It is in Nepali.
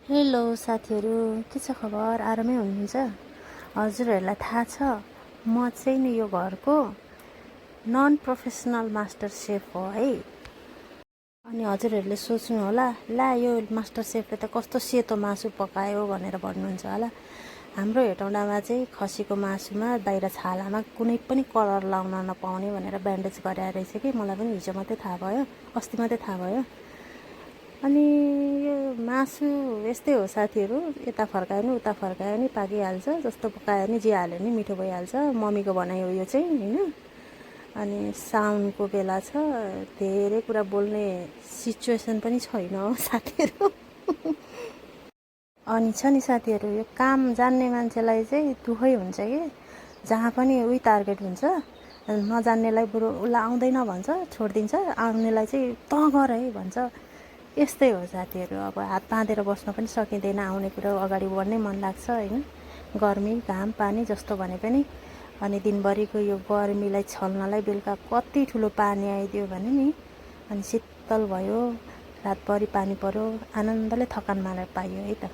हेलो साथीहरू, के छ खबर? आरामै हुनुहुन्छ? हजुरहरूलाई थाहा छ म चाहिँ नि यो घरको नन प्रोफेसनल मास्टर सेफ हो है। अनि हजुरहरूले सोच्नु होला, ला यो मास्टर सेफले त कस्तो सेतो मासु पकायो भनेर भन्नुहुन्छ होला। हाम्रो हेटौँडामा चाहिँ खसीको मासुमा बाहिर छालामा कुनै पनि कलर लाउन नपाउने भनेर ब्यान्डेज गराएर रहेछ कि मलाई पनि हिजो मात्रै थाहा भयो, अस्ति मात्रै थाहा भयो। अनि यो मासु यस्तै हो साथीहरू, यता फर्कायो नि उता फर्कायो नि पाकिहाल्छ, जस्तो पकायो नि जे हाल्यो नि मिठो भइहाल्छ। मम्मीको भनाइ हो यो चाहिँ होइन। अनि साउन्डको बेला छ, धेरै कुरा बोल्ने सिचुएसन पनि छैन हो साथीहरू। अनि छ नि साथीहरू, यो काम जान्ने मान्छेलाई चाहिँ दुःखै हुन्छ कि जहाँ पनि उही टार्गेट हुन्छ। नजान्नेलाई बरु उसलाई आउँदैन भन्छ, छोडिदिन्छ, आउनेलाई चाहिँ तँ गर है भन्छ। यस्तै हो साथीहरू, अब हात बाँधेर बस्न पनि सकिँदैन, आउने कुरो अगाडि बढ्नै मन लाग्छ होइन। गर्मी घाम पानी जस्तो भने पनि। अनि दिनभरिको यो गर्मीलाई छल्नलाई बेलुका कति ठुलो पानी आइदियो भने नि, अनि शीतल भयो, रातभरि पानी पर्यो, आनन्दले थकान मारेर पाइयो है त।